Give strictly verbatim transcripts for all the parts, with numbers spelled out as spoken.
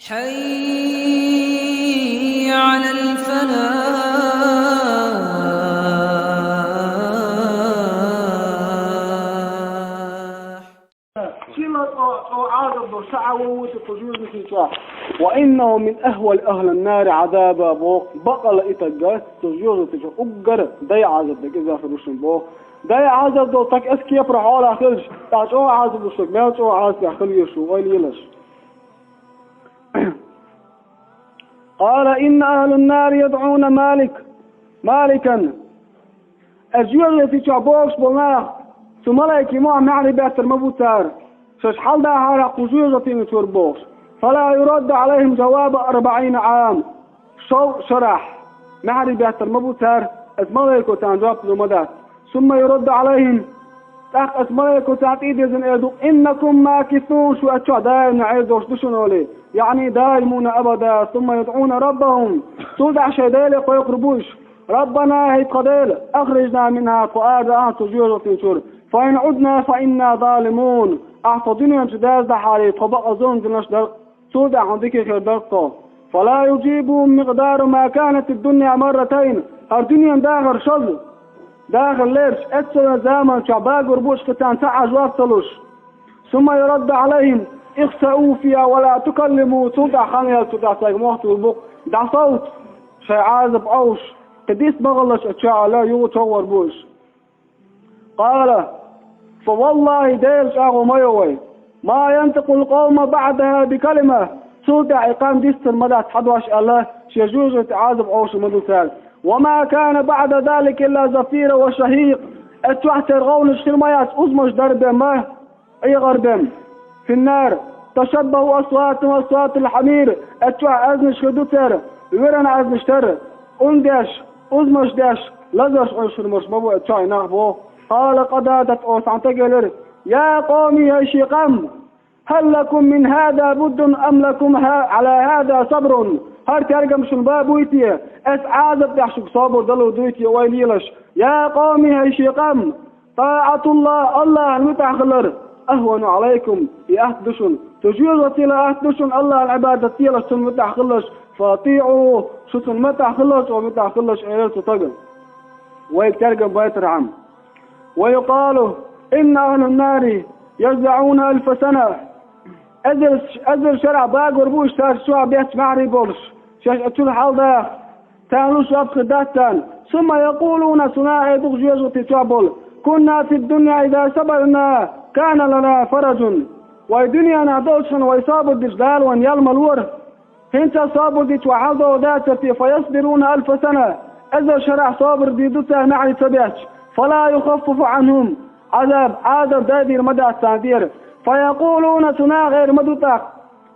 حي على الفلاح. Чила цӀо, цӀо Ӏазап до, ша Ӏа ву вуьйцу кху жоьжахати чохь. وإنه من أهون أهل النار عذابا боху, бакъала и таг, цу жоьжахати чохь уггар дай Ӏазап дерг иза хир ву шуна боху. Дай Ӏазап долу таг аса кепара хьолахь хилча, тӀаккха чӀогӀа Ӏазап луш верг мел чӀогӀа Ӏазапехь хила веза шу, ойла елаш. قال إن أهل النار يدعون مالك، مالكا. Аса жоьжахати чохь бохуш болу нах, цу малайкийн мохь маьхьарий беттар ма бу цара, шаьш хьаладахьара кху жоьжахатина чуьра бохуш. فلا يرد عليهم جواب أربعين عام. Шовзткъа шарахь маьхьарий беттар ма бу цара, аса малайко царна жоп лур ма дац. ثم يرد عليهم. ТӀаккха аса малайко царна тӀе а дезина эр ду: إنكم ماكثون, шу аса чохь даимна Ӏер долуш ду шуна олий, يعني دائمون أبدا. ثم يدعون ربهم. Цул тӀаьхьа шайн Деле кхойкхур бу уьш: ربنا, хӀей тхан Дела, أخرجنا منها, тхо арадахьа цу жоьжахатин чуьра. فإن عدنا فإنا ظالمون. Ахьа тхо дуьнен чу даздахьара, тхо бакъ зулам динарш дара. Цул тӀаьхьа хьуна дика хир дара тхо. فلا يجيبهم مقدار ما كانت الدنيا مرتين. ХӀара дуьненан дахар шозза, дахар лерча, эццахь заман чохь багор бу уьш кхин царна цхьа а жоп ца луш. ثم يرد عليهم: اخسئوا فيها ولا تكلموا. Цул тӀаьхьа хан яьлча, цул тӀаьхьа цаьрга мохь тур бу, дӀасовца, шайн Ӏазап Ӏовша, кхин дис ма гӀалаш аса чохь аьлла, юха чӀогӀа вар бу уьш. قال: فوالله, Делан чӀагӀо ма йо вай, ما ينطق القوم بعدها بكلمة. Цул тӀаьхьа и къам дистар ма дац цхьа дош аьлла, шен жоьжахати Ӏазап Ӏовшур ма ду цара. وما كان بعد ذلك إلا زفيرا وشهيقا. Эццахь церан гӀовнаш хир ма яц, узамаш дар бен ма, Ӏегар бен. في النار تشبه أصواتهم أصوات الحمير. Эццахь аьзнаш хир ду церан, веран аьзнаш тера, ун деш, узамаш деш, лазарш Ӏуьйсур марш ма бу эццахь и нах боху. قال قتادة, оцу цхьана стага элира: يا قوم, хӀей шен къам, هل لكم من هذا بد أم لكم ها-، على هذا صبر؟ ХӀара тергам шуна бан буй те, аса Ӏазап тӀехь шуьга собар далур дуй те, ойла елаш. يا قوم, хӀей шен къам, طاعة الله, АллахӀана муьтӀахь хилар, أهون عليكم, и атта ду шуна. Цу жоьжахатила атта ду шуна, АллахӀан Ӏибадат делаш, цунна муьтӀахь хилалаш, فأطيعوه, шу цунна муьтӀахь хилалаш, цунна муьтӀахь хилалаш, элира цу стага. Вайга тергам байтархьама. ويقال إن أهل النار يجزعون ألف سنة. Эзар, эзар шарахь багор бу уьш цара чохь бетташ маьхьарий болуш, шаьш оцу чуьра хьаладаха. Царна луш жоп хир дац царна. ثم يقولون, цу наха эр ду-кх жоьжахати чохь болу: كنا في الدنيا إذا صبرنا كان لنا فرج. Вай дуьненахь долчу хенахь вай собар дича Дала вайна ял ма лора. ХӀинца собар дича вай хьаладогӀур дацара те, فيصبرون ألف سنة. Эзар шарахь собар дийр ду цара маьхьарий ца бетташ. فلا يخفف عنهم العذاب, Ӏазап дайдийр ма дац царна тӀера. فيقولون, цу наха эр ма ду тӀаккха: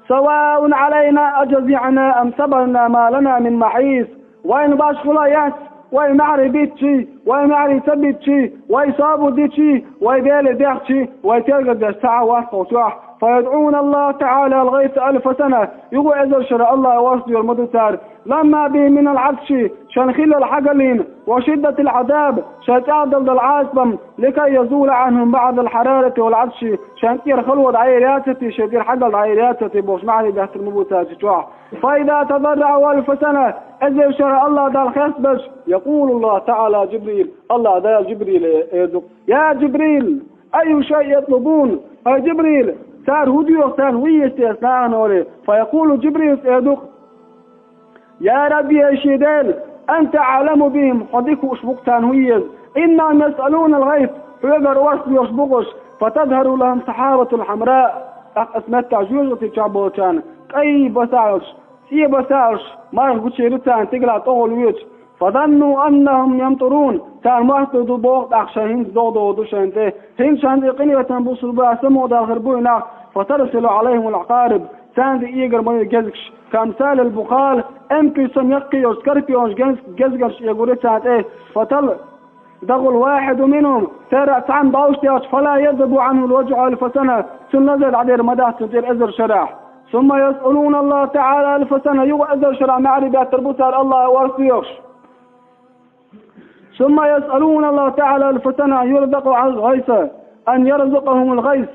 سواء علينا أجزعنا أم صبرنا ما لنا من محيص. Вайна башхалла яц, вай маьхьарий биттичий, вай маьхьарий ца биттичий, вай собар дичий, вай Деле дехчий, вай тергал деш цхьа а вац тхо чохь. فيدعون الله تعالى الغيث ألف سنة. Юха эзар шарахь АллахӀа орца дойр ма ду цара. لما بهم من العطش, шайн хиллал хьагаллина, وشدة العذاب, шайн чӀагӀдала долу Ӏазап, لكي يزول عنهم بعض الحرارة والعطش, шайн тӀера хало дӀаер яцара те, шайн тӀера хьагал дӀаер яцара те бохуш маьхьарий беттар ма бу цара чохь. فإذا تضرعوا ألف سنة, эзар шарахь АллахӀ Далла хестабелча, يقول الله تعالى لجبريل, АллахӀ Дала Жибриле эр ду: يا جبريل أي شيء يطلبون؟ ХӀай Жибрил, цара хӀун доьху, царна хӀун еза те ас нахана олий? فيقول, Жибрилс эр ду-кх: يا رب, хӀей шен Дела, أنت أعلم بهم, хьо дика хууш бу-кх царна хӀун еза. إنهم يسألون الغيث, хьоьгара орца доьхуш бу-кх уьш. فتظهر لهم سحابة حمراء, тӀаккха оцу меттехь жоьжахати чохь болчарна кӀайн басахь йолуш, цӀен басахь йолуш марха гучуйийр ю царна, стигалахь тӀехула воьдуш. فظنوا أنهم يمطرون, цара моттур ду боху тӀаккха шайн хӀинца догӀу догӀур ду шайна тӀе. ХӀинца шайна тӀе къинхетам бусурба а само далхар бу и нах. فترسل عليهم العقارب, царна тӀе эгар ма ю гезгаш. كأمثال البخال, эмкуьй санна яккхий йолчу скорпионаш гез-, гезгарш эгар ю царна тӀе. فتلدغ الواحد منهم, церан цхьанна бовш дегӀча, فلا يذهب عنه الوجع ألف سنة, цуьнан лазар дӀадер ма дац цуьнан тӀера эзар шарахь. ثم يسألون الله تعالى ألف سنة, юха эзар шарахь маьхьарий беттар бу цара АллахӀа орца доьхуш. ثم يسألون الله تعالى ألف سنة أن يرزق الغيث، أن يرزقهم الغيث,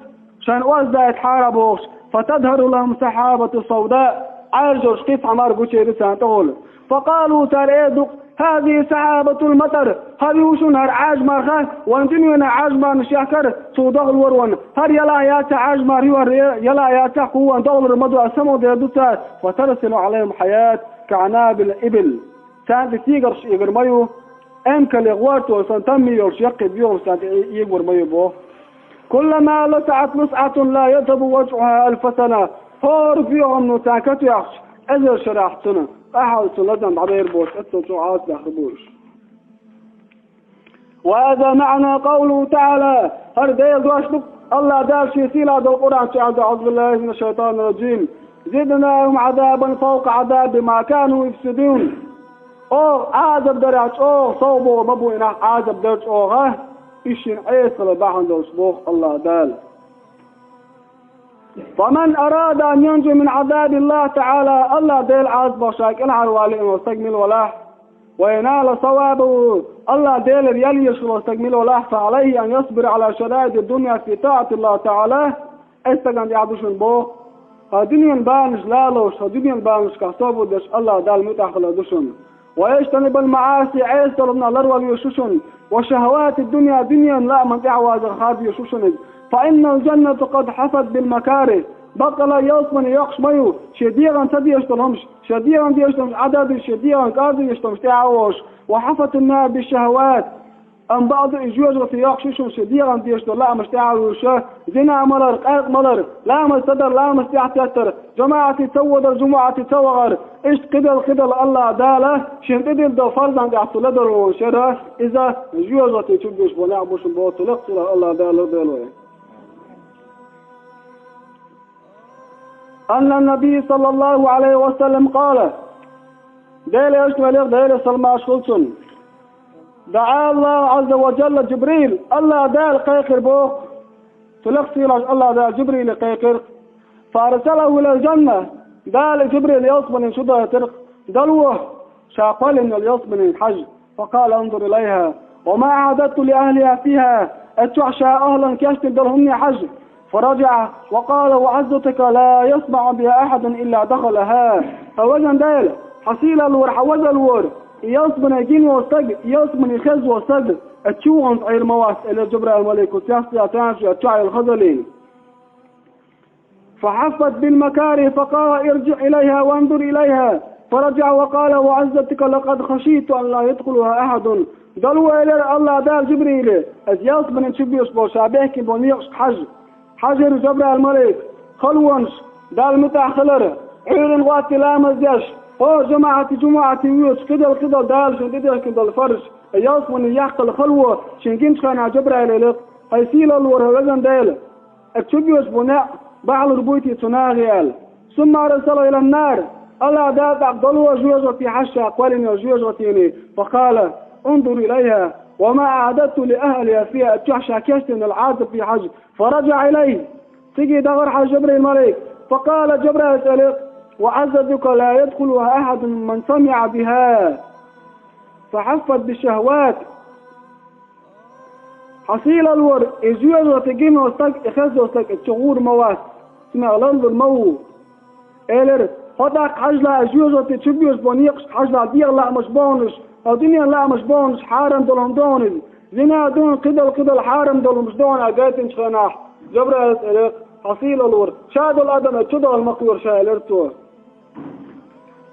шайна орца дайтахьара бохуш, فتظهر لهم سحابة سوداء, Ӏаьржарш кхин цхьа мар гучуйийра царна тӀехула. فقالوا, цара эр ду-кх: هذه سحابة المطر, хӀара ю шуна хӀара Ӏаьржа мара, вайн дуьненан Ӏаьржа марнаш яхкар, цо дохлур вар вайна. ХӀара ялахь яц Ӏаьржа мара, хӀара ялахь яц, кху вайна дохлур ма ду аьлла, самукъадаьр ду цара. فترسل عليهم الحياة كأعناب الإبل. Царна тӀе тигарш эгар ма ю, эмкале гӀорто санна таммий йолуш яккхий боьхамаш царна тӀе эгавар ма ю боху. كلما لسعت لسعة لا يذهب وجعها ألف سنة. ХӀора боьхамно царна катоьхча, эзар шарахь цунна къахьалла цунна лазам дӀабер боцуш, эццул чӀогӀа Ӏазап баьккхина бу уьш. وهذا معنى قوله تعالى. ХӀара Делан дош ду-кх, АллахӀ Дала Шен сийлахь долу Къуръан чу аьлла: أعوذ بالله من الشيطان الرجيم. زدناهم عذابا فوق عذاب بما كانوا يفسدون. Оха Ӏазап дарехь чӀогӀа сов бохург ма бу и нах, Ӏазап дара чӀогӀа, и шина Ӏеса хилар бахьана долуш, боху АллахӀ Дала. فمن أراد أن ينجو من عذاب الله تعالى, АллахӀ Делан Ӏазапах ша кӀелхьарвалийна волу стаг мила валахь, وينال ثوابه, АллахӀ Делера ял езаш волу стаг мила валахь, فعليه أن يصبر على شدائد الدنيا في طاعة الله تعالى. Оцу стагана тӀехь ду шуна боху, хӀара дуьненан баланаш лалош, хӀара дуьненан баланашкахь собар деш АллахӀ Далла муьтӀахь хилар ду шуна. ويجتنب المعاصي, Ӏеса долу хӀуманах ларвала везаш ву шуна. وشهوات الدنيا, дуьненан лааман тӀаьхьавазар хадош ву шуна иза. فإن الجنة قد حفت بالمكاره. Баккъалла ялсамани йоккхуш ма ю, шен дегӀана ца дезаш долу хӀумаш, шен дегӀана дезаш долу хӀумаш Ӏадда а дуьсуш, шен дегӀана кӀордо езаш долу хӀумаш тӀаьхьа а вогӀуш. وحفت النار بالشهوات. Амма бакъду и жоьжахати йоккхуш ю шуна, шен дегӀана дезаш долу лаамаш тӀаьхьа а вуьйш, зина малар, къаьркъа малар, ламаз ца дар, ламаз тӀехь теттар, жамаӀате ца водар, жамаӀате ца вахар, иштта кхидолу, кхидолу АллахӀ Дала шена тӀедиллина долу фарзана тӀехь цо ледарло шера, иза жоьжахати чу буьйш бу некъ бу шуна боху, цу лекха сийлахь АллахӀ Дала лардойла вай. أن النبي صلى الله عليه وسلم قال. Делан Элчано элира, Делера салам хуьлда цунна: دعا الله عز وجل جبريل, АллахӀ Дала кхайкхира боху, цу лекха сийлахьчу АллахӀ Дала Жибриле кхайкхира, فأرسله إلى الجنة, Дала Жибрил ялсаманин чу дахийтира, дало, ша кхоьллина йолу ялсаманин хьажа. فقال: انظر إليها وما أعددت لأهلها فيها, оцу чохь ша ахӀлана кечдина долу хӀумане хьажа. فرجع وقال: وعزتك لا يسمع بها أحد إلا دخلها. Хьан везан Дела, хьан сийлаллора, хьан везаллора, и ялсамане гина волу стаг, и ялсамане хезна волу стаг, оцу чу ваханца Ӏийр ма вац, элира Жабраил-малико, цецдаьлла тамашийна оцу чохь йолу хазаллина. فحفت بالمكاره فقال: ارجع إليها وانظر إليها. فرجع وقال: وعزتك لقد خشيت أن لا يدخلها أحد. Дало, элира АллахӀ Дала Жибриле, оцу ялсаманин чу боьдуш болу ша бехкина болу некъашка хьажа. Хьажийра Жабраил-малик, халонаш, Далла муьтӀахь хилар, Ӏуьйранна гӀоттий ламаз деш, хӀора жамаӀате, жамаӀате воьдуш, кхидолу, кхидолу Дала шена тӀедехкина долу фарз, и ялсамане яккхал хало шена гиначу хенахь Жабраила элира: хьайн сийлаллора, хьан везан Дела, оцу чу боьдуш болу некъ бахьалур буй те цу нахе аьлла. ثم أرسله إلى النار. АллахӀ Дала тӀаккха дало жоьжахати хьажа, ша кхоьллина йолу жоьжахатине. فقال: انظر إليها وما أعددت لأهلها فيها. Оцу чохь ша кечдина йолу Ӏазапе хьажа. فرجع إليه. Цига дахара хьажа Жабраил-малик. فقال, Жабраила элира: وعزتك لا يدخلها أحد من سمع بها. فحفت بالشهوات. Хьан сийлаллора, и жоьжахати гина волу стаг, и хезна волу стаг оцу чу гӀур ма вац, цунах ларлур ма ву. Элира: хьо тӀаккха хьажалахь, и жоьжахати чу боьдуш болу некъашка хьажалахь, дегӀан лаамаш баханаш, хьо дуьненан лаамаш баханаш, хьарам долу хӀума ду хьуна иза. Зина ду хьуна, кхидолу, кхидолу хьарам долу хӀумаш ду хьуна, ахь гайтинчу хенахь. Жабраила элира: хьан сийлаллора, ша долу адам оцу чу даха ма кхоьру ша, элира цо.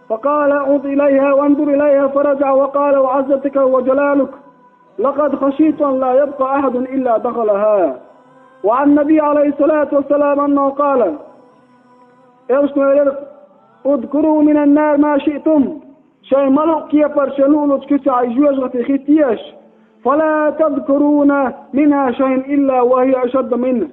فقال: عد إليها وانظر إليها. فرجع وقال: وعزتك وجلالك لقد خشيت أن لا يبقى أحد إلا دخلها. وعن النبي عليه الصلاة والسلام أنه قال: Элчано элира: اذكروا من النار ما شئتم. Шайн ма-луъу кепара, шайн луъу-луъучу куьцехь и жоьжахати хӀиттеша. فلا تذكرون منها شيئا إلا وهي أشد منه.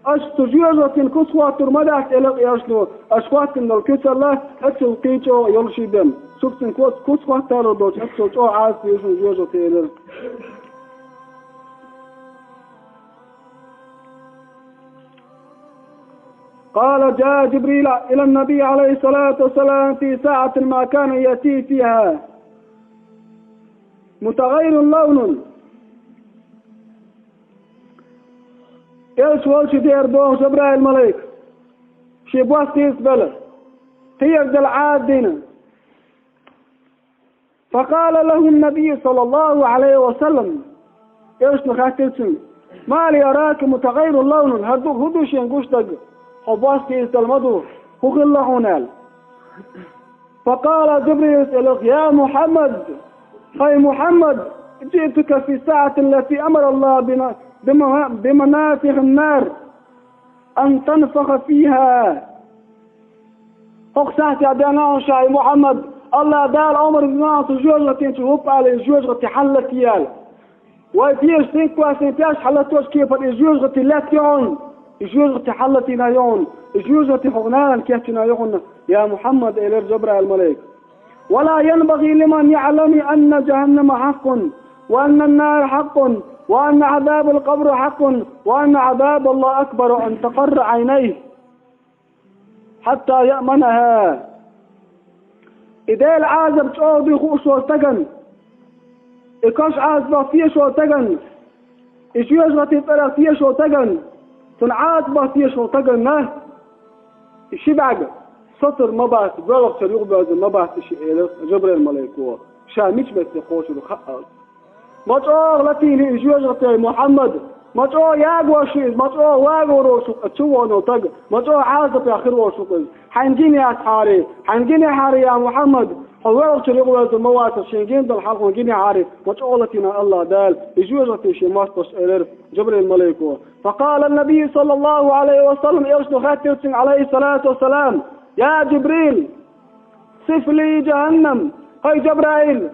Аша цу жоьжахатин куц хӀоттур ма дац, элира Элчано, аша хӀоттийна долу куьцалла, оццул кхин чӀогӀа йолуш и ден. Шух цуьнан куц, куц хӀотталур доцуш, оццул чӀогӀа Ӏазап ю шуна жоьжахати, элира. قال: جاء جبريل إلى النبي عليه الصلاة والسلام في ساعة ما كان يأتي فيها متغير لونه. Элча волчу дера боху Жабраил-малик, шен бос тийсабелла. тӀера дала Ӏадина. فقال له النبي صلى الله عليه وسلم, элчано хаьттира цуьнга: «ما لي أراك متغير لونا؟» ХӀара ду, хӀун ду шена гуш дерг? Хьо бос кийсдала ма ду, хӀун хилла хьуна аьлла. فقال جبريل, элира: «يا محمد, хӀай Мухьаммад, جئتك في الساعة التي أمر الله بن-، بم-، بمنافخ النار أن تنفخ فيها». ХӀокху сахьтехь деана хьуна ша, хӀай Мухьаммад, АллахӀ Дала омра дина хьуна цу жоьжахатин чу хӀуппа ала, и жоьжахати хьалалатийта аьлла. Вай теша синкхоссийна пеш хьалатош кепара и жоьжахати лаьтта ю хьуна, и жоьжахати хьалалатийна ю хьуна, и жоьжахати хьо нахана кечйина ю хьуна, я Мухьаммад, элира Жабраил-малайко. «ولا ينبغي لمن يعلم أن جهنم حق، وأن النار حق، وأن عذاب القبر حق، وأن عذاب الله أكبر أن تقر عينيه حتى يأمنها». И Делан Ӏазап чӀогӀа дуй хууш волу стагана, и кошан Ӏазапах тешаш волу стагана, и жоьжахатин цӀарах тешаш волу стагана, цуьнан Ӏазапах тешаш волу стагана, и ши бӀаьрг соцур ма бац, боьлхучуьра юхабоьрзур ма бац и шиъ, элира Жабраил-малайко, ша мича метте кхочур ву хаале. Ма чӀогӀа латийна и жоьжахати, хӀай Мухьаммад, ма чӀогӀа ягош ю иза, ма чӀогӀа вагор волуш ву-кх чувогӀур волу стаг, ма чӀогӀа Ӏазапехь хир волуш ву-кх иза. Хьайна гина яцахьара, хьайна гинехьара, я Мухьаммад, хьо боьлхучуьра юхабоьрзур ма вацара, шена гина долу хьал хьуна гинехьара, ма чӀогӀа латийна АллахӀ Дала и жоьжахати шен мостагӀашна, элира Жабраил-малайко. فقال النبي صلى الله عليه وسلم, элчано хаьттира цуьнга, Ӏалайхиссалату вассалам: «يا جبريل، صف لي جهنم, хӀай Жабраил,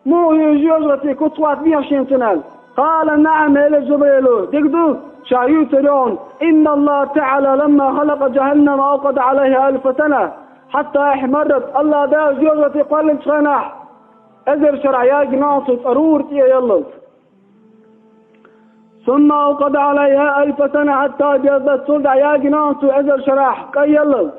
муха ю жоьжахати, куц хӀоттадехьа шена цунна?» قال: «نعم», элира Жабраила, дика ду, ша юьйцур ю хьуна: «إن الله تعالى لما خلق جهنم أوقد عليها ألف سنة حتى احمرت». АллахӀ Дала жоьжахати кхоьллинчу хенахь, эзар шарахь яьгна хьуна цо цӀарура тӀе а яллалц. «ثم أوقد عليها ألف سنة حتى ابيضت», цул тӀаьхьа яьгна хьуна цо эзар шарахь кӀай яллалц.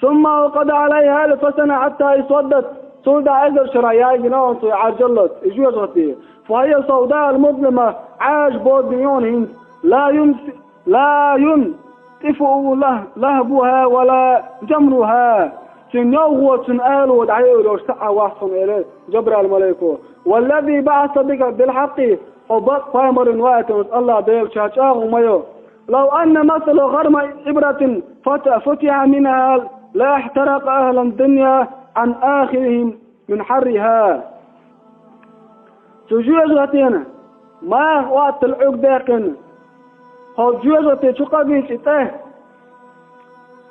«ثم أوقد عليها ألف سنة حتى اسودت», цул тӀаьхьа эзар шарахь яьгна хьуна цо Ӏаьржаллалц и жоьжахати. «فهي سوداء مظلمة», Ӏаьржа боданна ю хьуна хӀинца. «لا يم-, لا ينطفئ له-, لهبها ولا جمرها». Цуьнан йовхо, цуьнан ало дӀайоьур йолуш цхьа а вац хьуна, элира Жабраил-малайко. «والذي بعثك بالحق», хьо бакъ пайхамар вина ваийтина АллахӀ Дела ша чӀагӀо ма йо. «لو أن مثل خرم إبرة فت-, فتح منها لاحترق أهل الدنيا عن آخرهم من حرها». Цу жоьжахатина маха оттал Ӏуьрг даьккхина, хьо жоьжахати чу къа дийча и тӀе,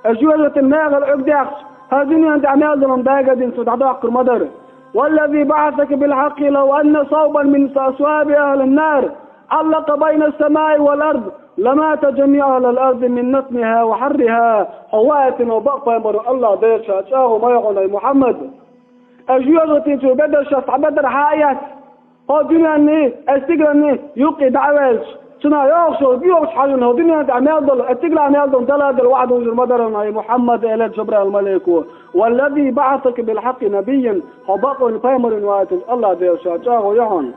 и жоьжахатин мехала Ӏуьрг даьккхича, хӀара дуьненна тӀехь мел долу дага а дина цо дӀадоккхур ма дара. «والذي بعثك بالحق لو أن صوبا من أصواب أهل النار علق بين السماء والأرض لمات جميع أهل الأرض من نتنها وحرها». Хьо ваийтина бакъ пайхамар вина АллахӀ Дела ша чӀагӀо ма йо хьуна, хӀай Мухьаммад. И жоьжахатин чу бедарш цхьа бедар схьа а эцна, хӀокху дуьненний, и стигаланний юккъе дӀа а ваьлча, цунах йогӀуш йолу боьхачу хьажанна хӀокху дуьненна тӀехь мел долу, и стигалахь мел долу даладала вахьа дузур ма дара хьуна, хӀай Мухьаммад, элира Жабраил-малайко. «والذي بعثك بالحق نبيا», хьо бакъвина пайхамар вина ваийтинчу АллахӀ Дела ша чӀагӀо йо хьуна.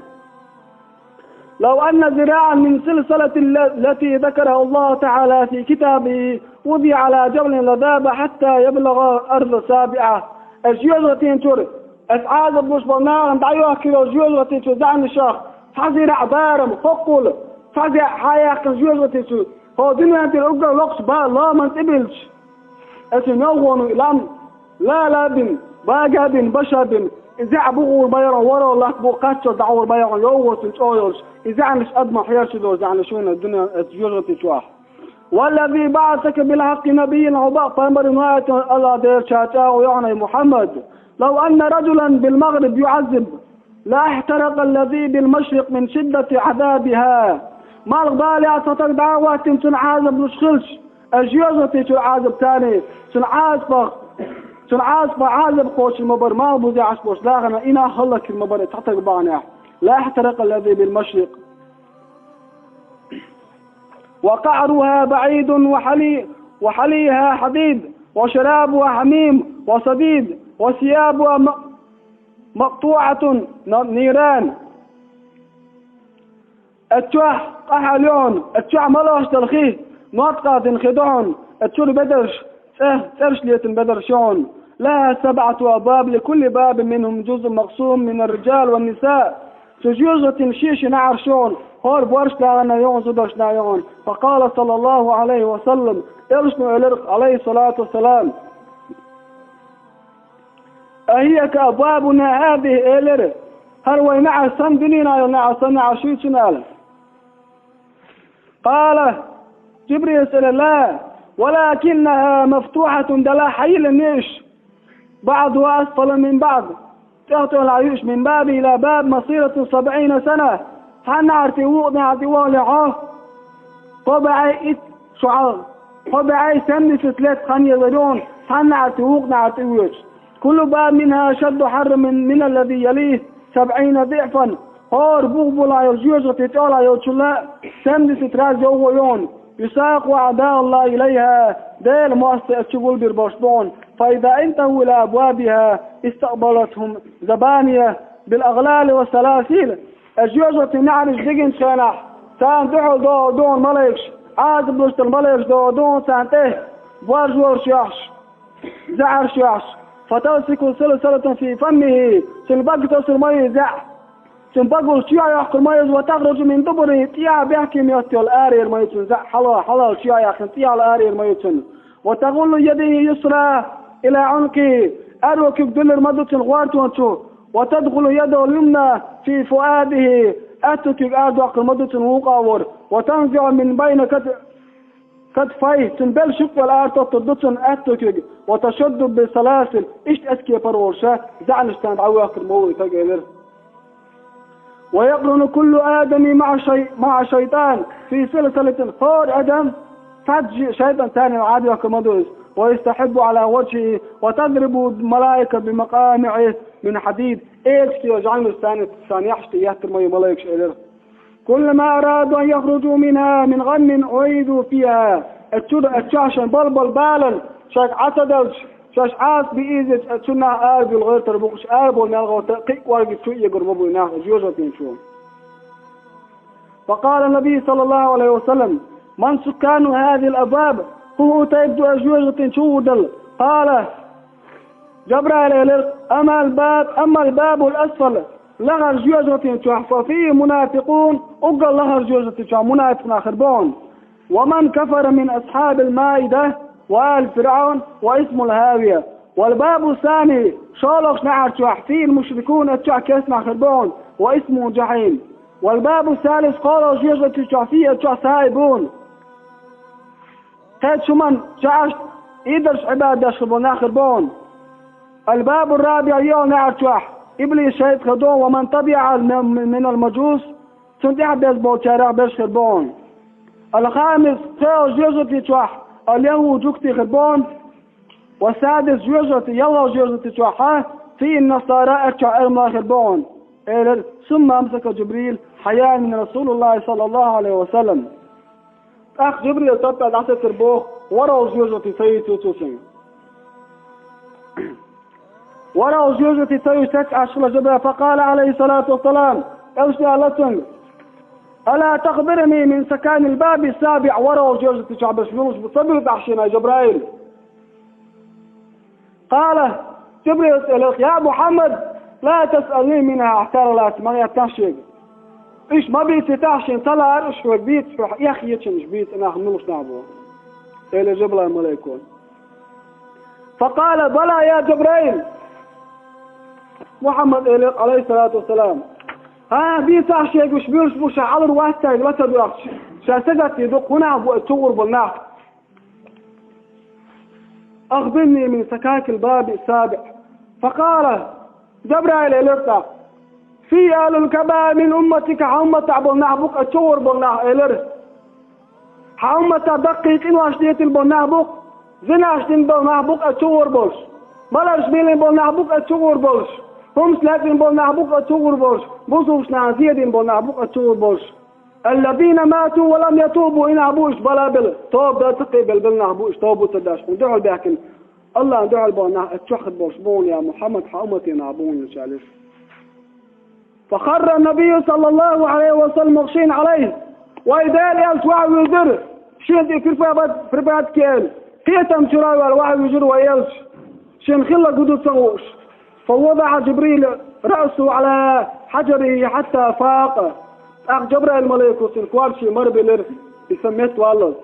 «لو أن ذراعا من سلسلة الل-، التي ذكرها الله تعالى في كتابه وضع على جبل لذاب حتى يبلغ الأرض السابعة». Аса жоьжахатин чуьра, аса Ӏазап луш болу нахана дӀайохкийла жоьжахатин чу заьӀнашах цхьа зираӀ барам, хӀоккхул, цхьа зеӀ схьа а яьккхина жоьжахатин чу, хӀокху дуьненна тӀера уггар локхуш бала ломан тӀе билча, аса йовхонан лам лала а бина, бага а бина, баша а бина, и зеӀ бу гӀур бан яра, воро латта бу кхаччалц дӀагӀур бан яра, йовхо цуьнан чӀогӀа йолуш, и заьӀнаш адаман хьерча долу заьӀнаш вина дуьненна аса жоьжахатин чохь. «والذي بعثك بالحق نبيا», хьо бакъ пайхамар вина ваийтина АллахӀ Дела ша чӀагӀо йо хьуна, хӀай Мухьаммад. «لو أن رجلا بالمغرب يعذب لاحترق الذي بالمشرق من شدة عذابها». Малхбалехь цхьа стаг дӀа а хӀоттийна, цунна Ӏазап луш хилча, аса жоьжахатин чуьра Ӏазап царний, цунна Ӏазапах, цунна Ӏазапах Ӏазап кхочур ма бара, малхбузехь болчу нахана и нах хӀаллакйир ма бара, цхьа стаг бахьанехь. «لاحترق الذي بالمشرق». «وقعرها بعيد وحلي-، وحليها حديد وشرابها حميم وصديد وثيابها م-، مقطوعة ن-، نيران». Аса чохь къахьал ю хьуна, аса чохь малош долу хи, мотт къадина хи ду хьуна, аса чуьра бедарш, ТӀехь цӀераш летина бедарш ю хьуна. لها سبعة أبواب لكل باب منهم جزء مقسوم من الرجال والنساء. Цу жоьжахатин ши-ши наӀараш ю хьуна, хӀора боьрша нахана ю хьуна, зударшна ю хьуна. فقال صلى الله عليه وسلم, элчано элира, عليه الصلاة والسلام: أهي كأبوابنا هذه, элира, хӀара вай наӀар санна, дуьненахь йолу наӀар санна наӀараш юй цуьнан аьлла. قال, Жибрила элира: لا، ولكنها مفتوحة, делахь хьайиллина ю уьш, بعضها أسفل من بعض, тӀехтӀехьа ю уьш, من باب إلى باب مسيرة سبعين سنة, цхьана наӀар тӀе вукху наӀар тӀе вахале хьо, кхо бӀе итт шо хьалха, кхо бӀе семьдесят лет хан езар ю хьуна, цхьана наӀар тӀе вукху наӀар тӀе воьдуш. كل باب منها أشد حرا من, من الذي يليه سبعين ضعفا. ХӀора бух болу йолу жоьжахати тӀехула йолчул семьдесят раз йовхо ю хьуна. يساق أعداء الله إليها, Делан мостагӀий оцу чу гулбийр болуш бу хьуна. فإذا انتهوا إلى أبوابها استقبلتهم زبانية بالأغلال والسلاسل. Оцу жоьжахатин наӀараш дигинчу хенахь, царна дуьхьал догӀу ду хьуна малайкаш, Ӏазап луш долу малайкаш догӀу ду хьуна царна тӀе, борз волуш йохьуш, заьӀарш йохьуш. فتلصق سلسلة في فمه, цуьнан бага тосур ма ю заьӀ, цуьнан багалш чоьхьа йоккхур ма ю иза, وتخرج من دبره, тӀехьа бехке метта йолу араяр ма ю цуьнан заьӀ, хьала, хьалал чоьхьа яьккхина тӀехьа араяр ма ю цуьнан. وتغل يده اليسرى إلى عنقه, аьрру куьг дуьллур ма ду цуьнан гӀортон чу, وتدخل يده اليمنى في فؤاده, аьтту куьг арадоккхур ма ду цуьнан вукъа а вара, وتنزع من بين كت كتفيه, цуьнан белшаш юкъа вала аратоттур ду цуьнан аьтту куьг, وتشد بالسلاسل, иштта эцкепара волуш, заьӀнаш царна дӀавоьхкур ма ву и стаг, элира. ويقرن كل آدمي مع شي مع شيطان في سلسلة, хӀора адам цхьаьжжа шайтӀан царна Ӏадоьхкур ма ду иза, ويستحب على وجهه وتضرب الملائكة بمقامع من حديد, эцкий жӀаьнаш царна, царна яхьаш тӀе еттар ма ю малайкаш, элира. كلما أرادوا أن يخرجوا منها من غم أعيدوا فيها. Оцу чуьра, оцу чохь шайн бала-бала баланна, шайга Ӏа ца далча, шаьш Ӏазап бе иза, оцу чуьра нах арабуьллу гӀертар бу-кх уьш, араболу мел гӀерта кхин а кӀоргиг чу а эгар ма бу и нах жоьжахатин чу. فقال النبي صلى الله عليه وسلم: من سكان هذه الأبواب؟ ХӀун тайпа ду оцу жоьжахатин чу гӀур дала? قال, Жабраила элира: أما الباب، أما الباب الأسفل, лахара жоьжахатин чохь, ففيه منافقون, уггар лахара жоьжахатин чохь мунафикъ нах хир бу хьуна. ومن كفر من أصحاب المائدة وآل فرعون واسمه الهاوية. والباب الثاني, шолгӀачу наӀар чохь, فيه المشركون, оцу чохь керста нах хир бу хьуна, واسمه الجحيم. والباب الثالث, кхоалгӀачу жоьжахатин чохь, فيه, оцу чохь сахьибун, кхечу хӀуманна чӀогӀа иддарш Ӏибадат деш хир болу нах хир бу хьуна. الباب الرابع, йоьалгӀа наӀар чохь, иблис шайтӀа хир ду хьуна, ومن تبعه من المجوس, цунна тӀаьхьа беза болчарех берш хир бу хьуна. الخامس, пхоьалгӀачу жоьжахатин чохь, اليهود, жуьгтий хир бу хьуна. والسادس, жоьжахатин, ялхалгӀачу жоьжахатин чохь, فيه النصارى, оцу чохь эрмалой хир бу хьуна, элира. ثم أمسك جبريل حياء من رسول الله صلى الله عليه وسلم. ТӀаккха Жибрил таппа дӀасецира боху, ворхӀалгӀачу жоьжахати ца йийцира цо цуьнга. ВорхӀалгӀачу жоьжахати ца йийцира цецваьлла Жибрил, فقال عليه الصلاة والسلام, элчано аьлла цуьнга: ألا تخبرني من سكان الباب السابع, ворхӀалгӀачу жоьжахати чохь берш муьлш бу, ца буьйцу ахь шена, Жабраил? قال, Жибрила элира: يا محمد، لا تسألني منها, ахь царах лаьцна ма гӀеттахь шега. Уьш ма бийцитахь шена, ца лаара уьш хьоьга, бийца хьоьга, эхь ечунаш бийца нах муьлш нах бу, элира Жабраил малайко. فقال: بلى يا جبريل. Мухьаммада элира, عليه الصلاة والسلام: хӀан, бийцахь шега уьш муьлш бу, ша Ӏалур вац цаьрга ла ца доьхча, ша стегатдийр ду-кх, хӀун нах бу оцу чу гӀур болу нах. أخبرني من سكاك الباب السابع. فقال, Жабраила элира тӀаккха: في أهل الكبائر من أمتك, хьан умматехь болу нах бу-кх оцу чу гӀур болу нах, элира. Хьан умматехь даккхий къинош деттина болу нах бу-кх, зинаш дина болу нах бу-кх оцу чу гӀур болуш, маларш мелийна болу нах бу-кх оцу чу гӀур болуш, хӀуманаш лаьцна болу нах бу-кх оцу чу гӀур болуш, бусалбачу нахана зе дина болу нах бу-кх оцу чу гӀур болуш. الذين ماتوا ولم يتوبوا, и нах бу уьш бала белла, тоба дан ца кхиабелла белла нах бу уьш, тоба ца деш, хьуна дуьхьал баьхкина, Аллахьна дуьхьал баха нах оцу чохь хир болуш бу хьуна, я Мухьаммад, хьан умматан нах бу хьуна уьш, аьлла. فخر النبي صلى الله عليه وسلم مغشيا عليه. Вай Делан элча ваха вуьйзира, шена тӀе припадке, припадке. Кхетам чура а ваьлла вахьа вуьжура вай элча, шен хилларг хӀун ду ца хууш. فوضع جبريل رأسه على حجره حتى فاق. ТӀаккха Джабраил малайко цун кор чу мара биллира, и са меттаваллалц.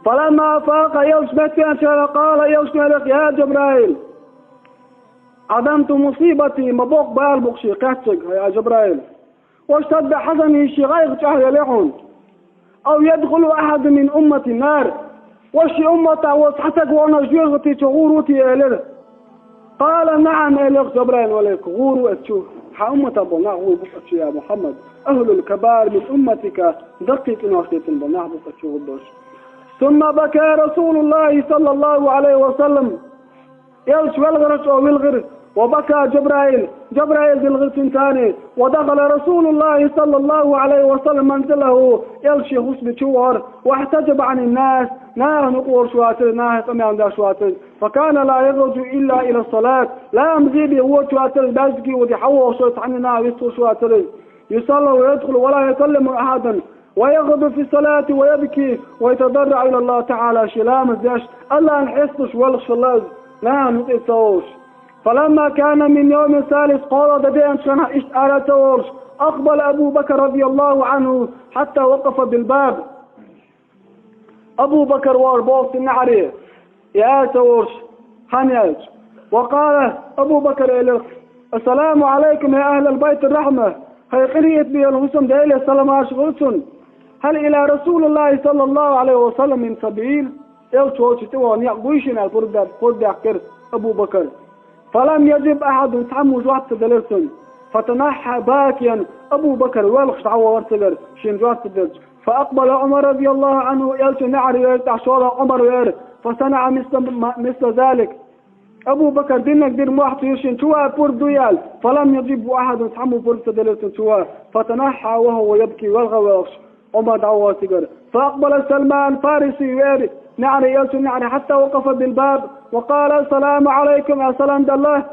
فلما فاق, элча меттавеанчара, قال, элчано элира: يا جبرائيل, عظمت مصيبتي, ма боккха бала бу-кх ше кхаьчнарг, хӀай Джабраил. واشتد حزني, шен гӀайгӀа чӀоагӀъеллий хьона. أو يدخل أحد من أمتي النار, ва шен умматах волу цхьа стаг вахана жоьжахати чу гӀур ву те, элира. قال نعم, элира Джабраил малайко, гӀур ву оцу чу, хьан умматах болу нах гӀур бу оцу чу, я Мухьаммад. أهل الكبائر من أمتك, даккхий къинош дина болу нах бу оцу чу гӀур болуш. ثم بكى رسول الله صلى الله عليه وسلم. Элча велхар, чӀогӀа вилхира, وبكى جبرائيل, Джабраил дилхира цуьнан царна, ودخل رسول الله صلى الله عليه وسلم منزله, элча шен хӀусаме чу вахара, واحتجب عن الناس, нахана юкъа волуш вацара, нахе къамел деш вацара, فكان لا يخرج إلا إلى الصلاة, ламазе бен воьдуш вацара, маьждиге а воьдий, хьан вогӀуш вацара, цхьанна наха вистхуьлуш вацара, يصلي ويدخل ولا يكلم أحدا, ويغدو في الصلاة ويبكي ويتضرع إلى الله تعالى, шен ламаз деш, АллахӀна хьесталуш воьлхуш хилла иза, нахана юкъа ца вогӀуш. فلما كان من يوم الثالث, кхоалгӀа дан деанчу хенахь иштта ара а ца волуш, أقبل أبو بكر رضي الله عنه حتى وقف بالباب. Абу Бакар вара боху цу неӀаре, и ара ца волуш, хан яьлча. وقال, Абу Бакара элира: السلام عليكم يا أهل بيت الرحمة, хӀай къинхетаме йолу хӀусам, Делера салам-маршо хуьлда цунна. هل إلى رسول الله صلى الله عليه وسلم من سبيل؟ Элча волчу тӀе ваха некъ гуй шуна аьлла, пурба даьхкира Абу Бакара. فلم يجب أحد, цхьаммо жоп ца делира цунна. فتنحى باكيا, Абу Бакар воьлхуш дӀавахара цигара, шена жоп ца делча. فأقبل عمر رضي الله عنه, элчан неӀаре веара тӀехь шолгӀа Ӏумар веара, فصنع مثل, مثل ذلك. Абу Бакар динарг дира, мохь ца йира шена чу ваха пурба дуй аьлла. فلم يجبه أحد, цхьаммо пурба ца делира цунна чу ваха. فتنحى وهو يبكي, велха воьлхуш Ӏумар дӀавахара цигара. فأقبل سلمان الفارسي, веара неӀаре, элчан неӀаре, حتى وقف بالباب وقال: السلام عليكم, аьлла салам делла.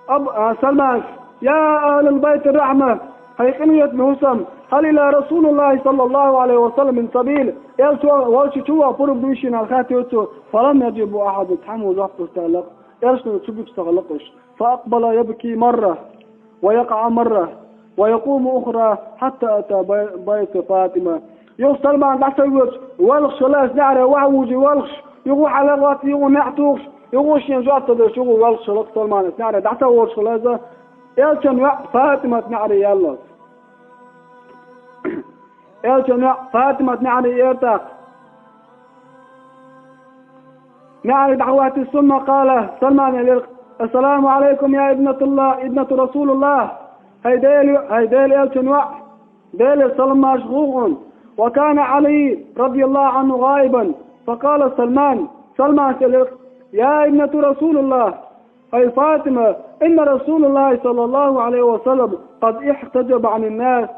Аб-, а, Салмана: يا أهل بيت الرحمة, хӀай къинхетаме хӀусам, هل إلى رسول الله صلى الله عليه وسلم من سبيل? Элча волчу чу ваха пурба дуй шена аьлла хаьттира цо. فلم يجبه أحد, цхьаммо жоп ца делира. Элчано чу гучу ца хилла уьш. فأقبل يبكي مرة ويقع مرة ويقوم أخرى حتى أتى بي-, بيت فاطمة. Юха Салман дӀа ца воьдуш, воьлхуш хилла, неӀаре ваха вужий воьлхуш, юха хьалхаваьлла, юха неӀ тухуш, юха шена жоп ца делуш, юха воьлхуш хилла Салман, неӀаре дӀа ца воьдуш хилла иза, элчан йоӀ Фатимат неӀаре яьлла. Элчан йоӀ Фатимат неӀаре яьлла тӀаккха. НеӀаре дӀахӀоьттина, ثم قال, Салмана элира: السلام عليكم يا ابنة الله, ابنة رسول الله. ХӀай Дела, хӀай Делан элчан йоӀ, Делера салам-маршо хуьлда хьуна. وكان علي رضي الله عنه غائبا، فقال سلمان, Салмана элира: يا ابنة رسول الله, хӀай Фатима, إن رسول الله صلى الله عليه وسلم قد احتجب عن الناس.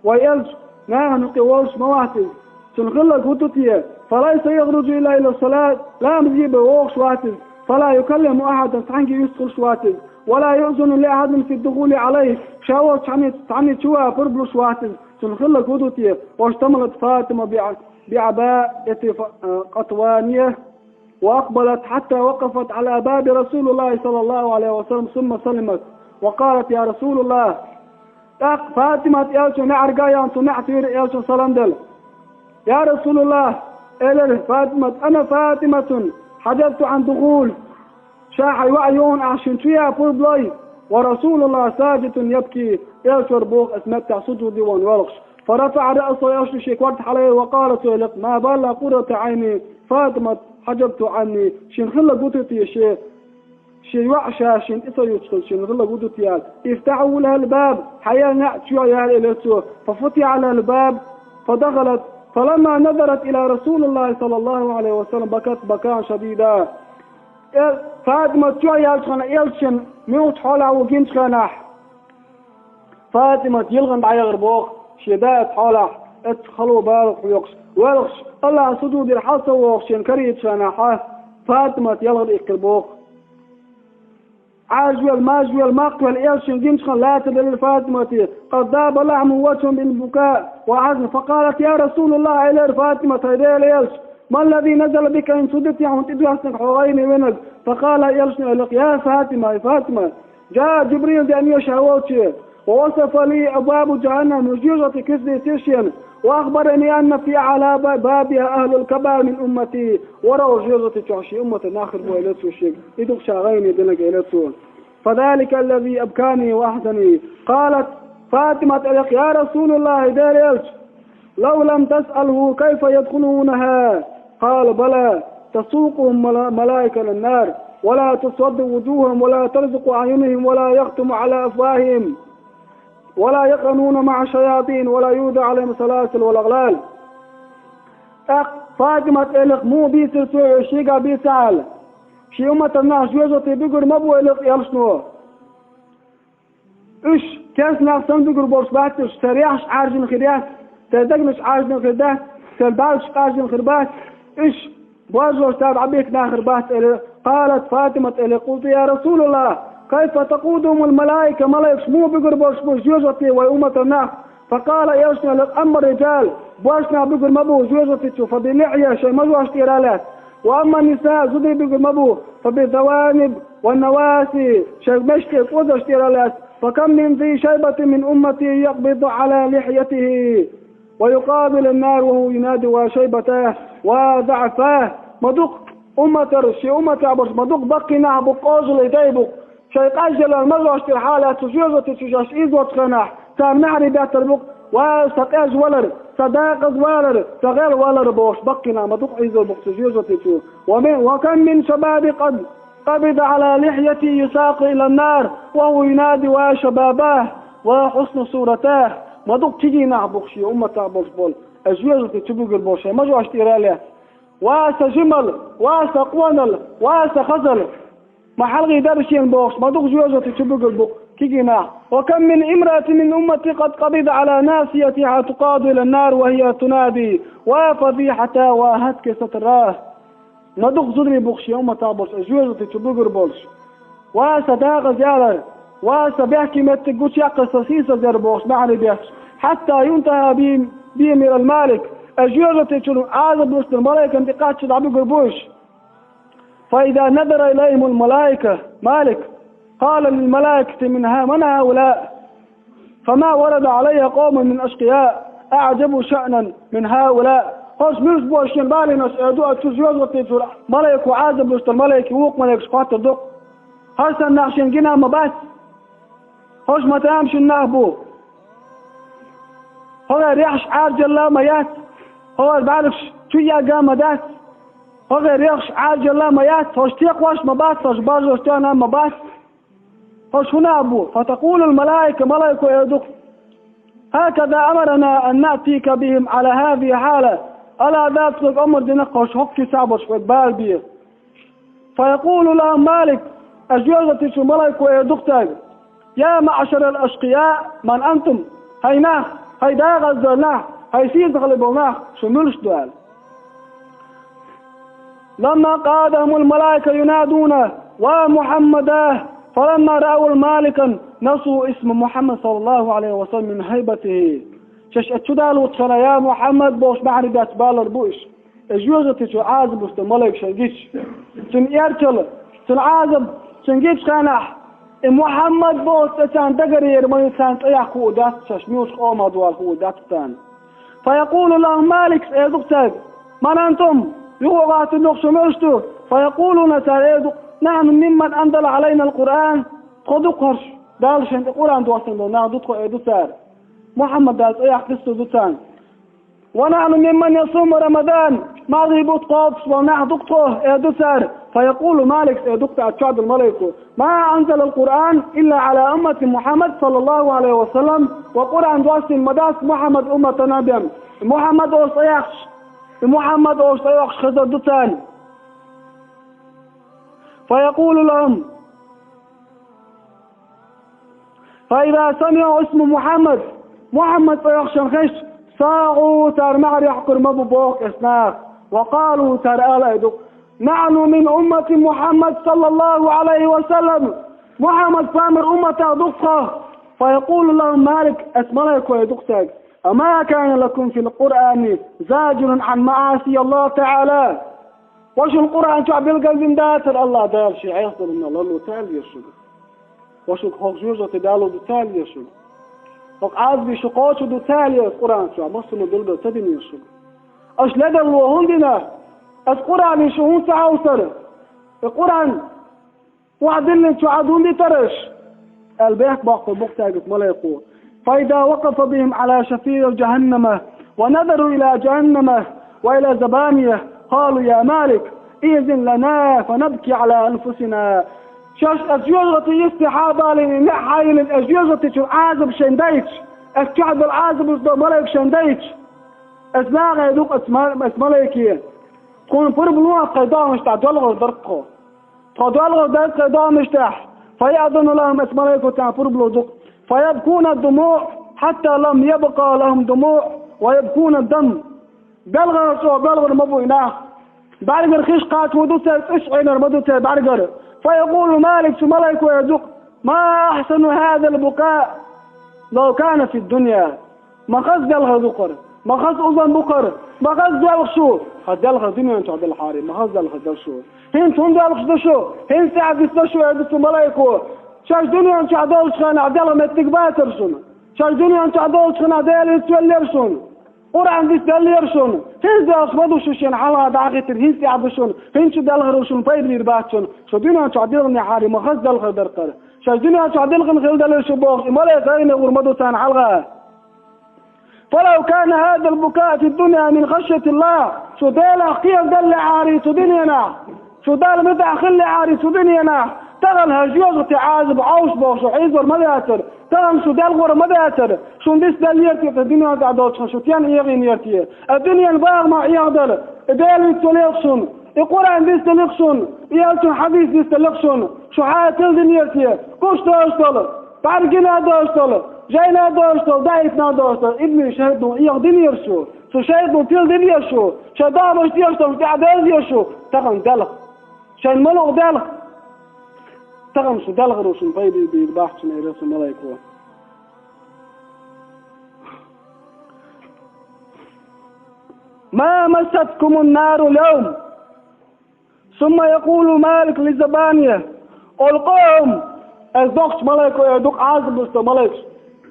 Вай элча нахана юкъе волуш ма вац иза. Цуьнан хилларг хӀун ду те? فليس يخرج إلا إلى الصلاة, ламазе бен вогӀуш вац иза. فلا يكلم أحدا, цхьаьнгге вистхуьлуш вац иза. ولا يأذن لأحد في الدخول عليه, ша волчу цхьанна, цхьанна чу ваха пурба луш вац иза. Цуьнан хилларг хӀун ду те? واشتملت فاطمة بع-, بعباءة ف-, قطوانية وأقبلت حتى وقفت على باب رسول الله صلى الله عليه وسلم ثم سلمت وقالت: يا رسول الله. ТӀаккха Фатимат элчан неӀарга а яьлла, цу неӀ тӀера элчанна салам делла. Я Расулаллах, элира Фатимат, أنا فاطمة حجبت عن الدخول. Ша хьайн йоӀ ю хьуна, ахь шена чу яха пурба лой. ورسول الله ساجد يبكي. Элча вара боху аса меттехь сужуде вахана воьлхуш. فرفع رأسه, элчано шен корта хьалаайира, وقال, цо элира: ما بال قرة عيني فاطمة حجبت عني. Шена хилларг хӀун ду те ше, шен йоӀ ша шена тӀе ца юьтуш хилча, шена хилларг хӀун ду те аьлла. افتحوا لها الباب, хьаелла неӀ чу яла, элира цо. ففتح لها الباب فدخلت. فلما نظرت إلى رسول الله صلى الله عليه وسلم بكت بكاء شديدا. Э, Фатимат чу яьлча хьуна, элча шен муьлхачу хьолехь ву гинчу хенахь, Фатимат йилхина дӀаяхара боху, шен дас хьолехь, эццахь хало балха хьоькхуш, воьлхуш, Аллахьан сужудера хьала ца вогӀуш, шена карийчу хенахь, Фатимат ялхара иккхира боху. Ӏаьржа велла, мажа велла, макха велла, элча шен гинчу хенахь лаьцна делира Фатимате. قد ذاب لحم وجهه من البكاء والحزن. فقالت: يا رسول الله, элира Фатимат, хӀай Делан элча, ما الذي نزل بك, хӀун цу дуьтӀехь хьуна тӀедоьссинарг хьо гӀайгӀане винарг? فقال, элчано элира: يا فاطمة, хӀай ФатӀима, جاء جبريل, Дела неша вовче, ووصف لي أبواب جهنم, жоьжахати куьцаш дийцира шена, وأخبرني أن في أعلى بابها أهل الكبائر من أمتي, ворхӀалгӀа жоьжахати чохь шен умматан нах хир бу, элира цо шега. И ду-кх ша гӀайгӀане динарг, элира цо. فذلك الذي أبكاني وأحزنني. قالت فاطمة, элира: يا رسول الله, хӀай Делан элча, لو لم تسأله كيف يدخلونها؟ قال: بلى، تسوقهم ملا-، ملائكة إلى النار، ولا تسود وجوههم، ولا ترزق أعينهم، ولا يختم على أفواههم، ولا يقرنون مع الشياطين، ولا يوضع عليهم السلاسل والأغلال. ТӀаккха ФатӀимат элира, муха бийцира цо, шегахь бийца аьлла, шен умматан нах жоьжахати буьгур ма бу, элира элчано. Уьш керста нах санна буьгур болуш бац уьш, церан рехьаш Ӏаьржина хир яц, церан дегнаш Ӏаьржина хир дац, церан бӀаьргаш Ӏаьржина хир бац, уьш боьрзош цара дӀабихкина нах хир бац, элира. قالت فاطمة, элира: قلت يا رسول الله، كيف تقودهم الملائكة, малайкаш муха буьгур болуш бу жоьжахати вайн умматан нах? فقال, элчано элира: أما الرجال, боьрша нах буьгур ма бу жоьжахати чу, فباللحية, шайн мажош тӀера а лаьцна, وأما النساء, зударий буьгур ма бу, فبالذوانب والنواصي, шайн мешкан кӀозаш тӀера а лаьцна. فكم من ذي شيبة من أمتي يقبض على لحيته ويقاضي إلى النار وهو ينادي: يا شيبتاه، يا ضعفاه. Ма ду-кх умматера, шен умматехь болуш, ма ду-кх баккхий нах бу-кх, къожаллий дай бу-кх, шайн къежъяларан мажош тӀера хьалаьцна цу жоьжахати чу шаьш ийзочу хенахь, царна маьхьарий беттар бу-кх: ва сан къежвалар, сан декъазвалар, сан гӀелвалар бохуш, баккхий нах ма ду-кх ийзор бу-кх цу жоьжахати чу. ومن، وكم من شباب قد قبض على لحيته يساق إلى النار وهو ينادي: يا شباباه، يا حسن صورتاه. Ма ду-кх кегий нах бу-кх шен умматехь болуш болу, ас жоьжахати чу буьгур болу, шайн мажош тӀера а лаьцна: ва сан жимал, ва сан къонал, ва сан хазал. Ма хьалхе дара шена бохуш, ма ду-кх жоьжахати чу буьгур бу-кх кегий нах. وكم من امرأة من أمتي قد قبض على ناصيتها تقاض إلى النار وهي تنادي: يا فضيحتاه، يا هتك ستراه. Ма ду-кх зударий бу-кх шен умматехь болуш, ас жоьжахати чу буьгур болуш. Ва сан декъазъялар, ва сан бехке меттиг гучуяккхар, сан сийсазъяр бохуш, маьхьарий бетташ. حتى ينتهى بهم، بهم إلى الملك. Ас жоьжахати чуьра Ӏазап луш долу малайкана тӀе кхаччалц дӀабуьгур бу уьш. فإذا نظر إليهم الملائكة، ملك، قال للملائكة: من ها، من هؤلاء؟ فما ورد علي قوم من أشقياء أعجب شأنا من هؤلاء. ХӀорш муьлш бу шена балийнаш, эр ду оцу жоьжахати чуьра малайко, Ӏазап луш долу малайке, вукху малайкаша хоттур ду-кх: хӀара санна нах шена гина а ма бац, хӀорш ма тамашийна нах бу, хӀорш рехьаш Ӏаьржалла а ма яц, хӀорш бӀаьргаш чу ягга а ма дац, хӀорш рехьаш Ӏаьржалла а ма яц, хӀорш текхош а ма бац, хӀорш боьрзош тоьхна а ма бац. ХӀорш хӀун нах бу? فتقول الملائكة, малайко эр ду-кх: هكذا أمرنا أن نأتيك بهم على هذه الحالة. ала Дала цунга омра дина-кх хӀорш хӀокху куьцехь болуш вайга бала бе. فيقول لهم ملك, ас жоьжахати чу малайко эр ду-кх цаьрга: يا معشر الأشقياء، من أنتم؟ ХӀай нах, хӀай декъаза долу нах, хӀай сийсаза хилла болу нах, шу муьлш ду аьлла. لما قعدهم الملائكة ينادون: يا محمداه، فلما رأوا ملكا نسوا اسم محمد صلى الله عليه وسلم من هيبته. Шаьш оцу чу далош хенахь, я Мухьаммад бохуш маьхьарий бетташ балор бу уьш. Ас жоьжахати чу Ӏазап луш долу малайк шайна гича, цуьнан эрчалла, цуьнан Ӏазап шайна гича хенахь, и Мухьаммад боху цӀе царна дагара яр ма ю, царна цӀе яккха хуур дац, шаьш муьлхачу къомах ду аьлла хуур дац царна. فيقول لهم ملك, эр ду-кх цаьрга: من أنتم؟ Юха гӀаттийна ду-кх, шу муьлш ду? فيقولون, цара эр ду-кх: نحن ممن أنزل علينا القرآن. Тхо ду-кх хӀорш, Дала шайна тӀе Къуръан доссийна болу нах ду тхо, эр ду цара. Мухьаммада цӀе яккха хуур ду царна. ونحن ممن يصوم رمضان, мархий бутт кхобуш болу нах ду-кх тхо, эр ду цара. فيقول ملك, эр ду-кх тӀаккха чохь долу малайко: ما أنزل القرآن إلا على أمة محمد صلى الله عليه وسلم, ва Къуръан доссийна ма дац Мухьаммадан умматана бен. Мухьаммад олуш цӀе яьккхича, и Мухьаммад олуш цӀе йоккхуш хезар ду царна. فيقول لهم فإذا سمعوا اسم محمد, Мухьаммад цӀе йоккхуш шайна хезча, صاحوا, цара маьхьарий хьокхур ма бу боху-кх оцу наха. وقالوا, цара ала а ду-кх: نحن من أمة محمد صلى الله عليه وسلم. Мухьаммад пайхамаран умматах ду-кх тхо. فيقول لهم ملك, оцу малайко эр ду-кх цаьрга: أما كان لكم في القرآن زاجر عن معاصي الله تعالى؟ Ва шуна Къуръан чохь билгалдина дацара АллахӀ Дала шен Ӏеса даларна ларло ца лела шуна? Ва шуна хӀокху жоьжахати далур ду ца лела шуна? ХӀокху Ӏазапе шу кхочур ду ца лела Къуръан чохь, массо а билгал ца динера шуна? Аша ледарло хӀунда дина? Аса Къуръане шу хӀунда ца хьовсара? И Къуръан охьадиллинчохь Ӏад хӀунда дитараш? Аьлла, бехк боккхур бу-кх цаьрга малайко. فإذا وقف بهم على شفير جهنم ونظروا إلى جهنم وإلى زبانية قالوا يا مالك أذن لنا فنبكي على أنفسنا. Шаьш аса жоьжахати йисте хьабалийна, неӀ хьайиллина, аса жоьжахати чуьра Ӏазап шайна дайча, аса чохь долу Ӏазапаш долу малайка шайна дайча, аса нахе ду-кх аса ма-, аса малайке: тхуна пурба ло тхайн догӀмаш тӀехь, доьлхуш дара тхо. Тхо доьлхуш дара тхайн догӀмаш тӀехь. فيأذن لهم, аса малайко царна пурба лур ду-кх. فيبكون الدموع حتى لم يبق لهم دموع ويبكون الدم. Делхар чӀогӀа белхар ма бу и нах. БӀаьргара хиш кхачор ду церан, цӀаш Ӏийнар ма ду церан бӀаьргара. فيقول مالك, цу малайко эр ду-кх: ما أحسن هذا البكاء لو كان في الدنيا. Ма хаза делхар ду хӀара, ма хаза узам бу хӀара, ма хаза доьлху шу, хӀара делхар дуьнен чохь делхьара, ма хаза делхар дара шу. ХӀинца хӀунда доьлхуш ду шу? ХӀинца тӀаьхьа дисна шу, эр ду цу малайко. Шаьш дуьнен чохь долчу хенахь делха меттиг бацара шуна? Шаьш дуьнен чохь долчу хенахь Дела йицвеллера шуна? Къуръан дицделлера шуна? ХӀинца доьлхуш ма ду шу шена хьалха дӀахӀиттина, хӀинца тӀаьхьа ду шуна, хӀинца шу делхар ву шуна пайда бийр бац шуна. Шу дуьнен чохь делхинехьара, ма хаза делхар дара хӀара. Шаьш дуьнен чохь делхина хила делира шу бохуш, и малайк гӀайгӀане гӀур ма ду царна хьалха. فلو كان هذا البكاء في الدنيا من خشية الله, шу Делах кхераделлехьара цу дуьненахь, шу Далла муьтӀахь хиллехьара цу дуьненахь, тахана хӀара жоьжахати Ӏазап Ӏовш бохуш шу хьийзор ма дацара, тахана шу делхор ма дацара, шуна дицделлера те аса дуьнен тӀехь долчу хенахь шу стенна эгӀийнера те? Аса дуьненан бахамах эгӀадара, и Дела йицвеллера шуна, и Къуръан дицделира шуна, и элчан хьадис дицделира шуна, шу хьан тиладинера те? Гуш долуш долу, бӀаьргина долуш долу, жайна долуш долу, даийтина долуш долу, и дуьне шайтӀано эгӀадинера шу, цу шайтӀано тиладинера шу, шайн догӀмаш деш долу тӀехь девза шу, тахана делха. Шайна ма луъу делха. Тахана шу делхар ву шуна пайда бийр бац шуна, эр ду цу малайко. ما مستكم النار اليوم. ثم يقول مالك لزبانية: القوهم. Аса доккхачу малайко эр ду-кх Ӏазап луш долу малайкаш: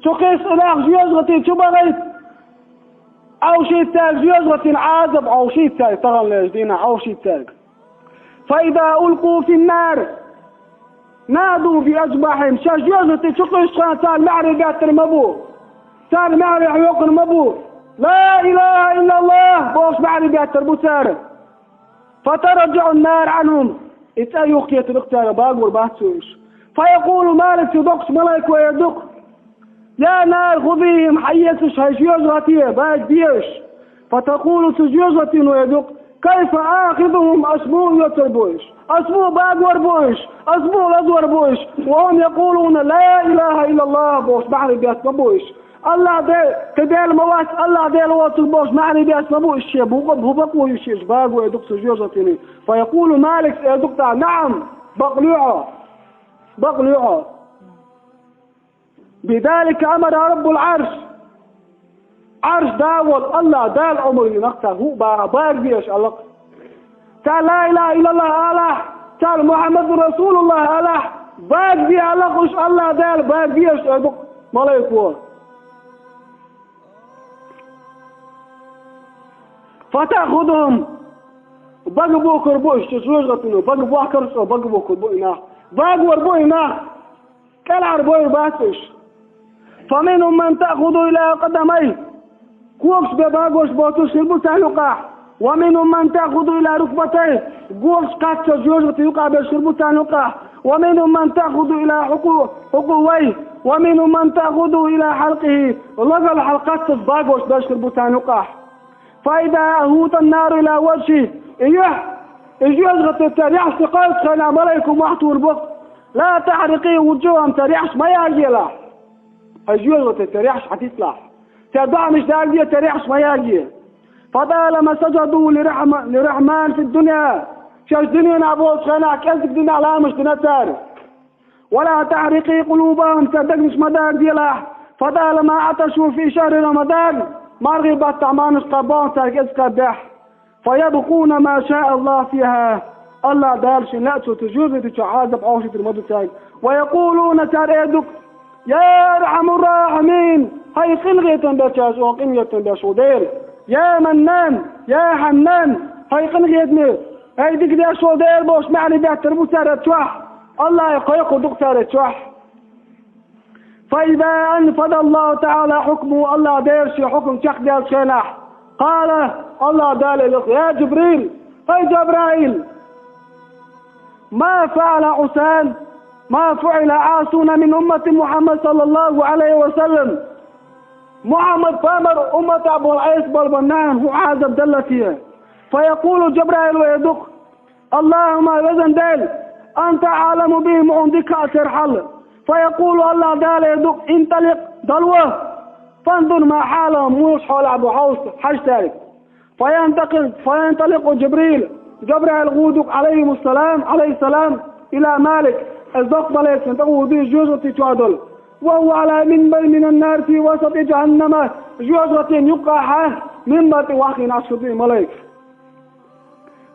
цу кхечу нах жоьжахати чу бахийта. Ӏовшийта цаьрга жоьжахатин Ӏазап, Ӏовшийта цаьрга, таханлерчу дийнахь Ӏовшийта цаьрга. فإذا ألقوا في النار نادوا بأجبحهم. Шаьш жоьжахати чу кхуьссучу хенахь царна маьхьарий беттар ма бу. Царна маьхьарий хьоькхур ма бу. لا إله إلا الله бохуш маьхьарий беттар бу цара. فترجع النار عنهم. И цӀа юхакхетар-кх цара, багор бац уьш. فيقول مالك, цу доккхачу малайко эр ду-кх: يا نار خذيهم, хьаэца уьш, хӀай жоьжахати, багабе уьш. فتقول, цу жоьжахатино эр ду-кх: كيف آخذهم, ас муха оьцур бу уьш? Ас муха багор бу уьш? Ас муха лазор бу уьш? وهم يقولون لا إله إلا الله бохуш маьхьарий бетта ма бу уьш. АллахӀ Де-, кхин Дела ма вац, АллахӀ Дела воцург бохуш маьхьарий бетта ма бу уьш, шен бу-, хӀун бакъ ву уьш, уьш багабе ду-кх цу жоьжахатино. فيقول مالك, эр ду-кх цо: نعم, бакъ луьй хьо. Бакъ луьй хьо. بذلك أمر رب العرش. Ӏарш да волу АллахӀ Дала омра йина-кх царна, хӀуъа баха, багабе уьш аьлла-кх. Цара ла илаха иллаллахӀ алахь, цара Мухьаммадун расулуллахӀ алахь, багабе аьлла-кх уьш АллахӀ Дала, багабе уьш, эр ду-кх малайко. فتأخذهم. Бага бохур бу уьш, цу жоьжахатино бага бохкур, цо бага бохур бу и нах. Багор бу и нах. КӀелхьарбойр бац уьш. فمنهم من تأخذ إلى قدميه. Когаш бен багош боцурш хир бу царна юкъахь. ومنهم من تأخذ إلى ركبتيه. Гохаш кхаччалц жоьжахати юкъахь берш хир бу царна юкъахь. ومنهم من تأخذ إلى حقو-، حقويه. ومنهم من تأخذ إلى حلقه. Лазал хьал кхаччалц багош берш хир бу царна юкъахь. فإذا أهوت النار إلى وجهه. И юьхь, и жоьжахати церан яхь тӀе кхоьллучу хенахь малайко мохь тухур бу: لا تحرقي وجوههم, церан яхьаш ма яге лахь. ХӀай жоьжахати, церан яхьаш хьатицлахь. Церан догӀмаш дагаде, церан яхьаш ма яге. فطالما سجدوا لرحم-، للرحمن في الدنيا. Шаьш дуьненахь болчу хенахь кӀеззиг дийнахь ламазаш дина цара. ولا تحرقي قلوبهم, церан дегнаш ма дагаделахь. فطالما عطشوا في شهر رمضان, мархий баттахь манаш кхаъ боху цаьрга иза кхаъ бехь. فيبقون ما شاء الله فيها, АллахӀ Дала шен лаьа цу жоьжахати чохь Ӏазап хьошуьйтур ма ду цаьрга. ويقولون, цара эр ду: يا أرحم الراحمين, хӀай къинхетам бечаьрца къинхетам беш волу Дела. يا منان, يا حنان, хӀай къинхетаме, хӀай дика деш волу Дела бохуш маьӀне беттар бу цара чохь. АллахӀе кхайкхо ду цара чохь. فإذا أنفذ الله تعالى حكمه, АллахӀ Дела шен хьукам чекхделлачу хенахь, قال, АллахӀ Дала элира: يا جبريل, хӀай Джабраил, ما فعل عصاة, ما فعل عاصون من أمة محمد صلى الله عليه وسلم, Мухьаммад пайхамар умматахь болу Ӏеса болу бан нахана хӀун Ӏазап делла те? فيقول, Джабраил эр ду-кх: اللهم, везан Дела, أنت أعلم بهم, хьуна дика хаьа церан хьал. فيقول, АллахӀ Дала эр ду-кх: انطلق, далва, فانظر ما حالهم, муьлхачу хьолехь бу хьовса, хьажа цаьрга. فينتقل, فينطلق جبريل, Джабраил гӀур ду-кх, عليهم السلام, عليه السلام, إلى مالك, иза доккха малайкана тӀе гӀур ду жоьжахати чохь долу. وهو على منبر من النار في وسط جهنم, жоьжахатин юккъехь минбар тӀе ваххийна Ӏаш хир ду и малайк.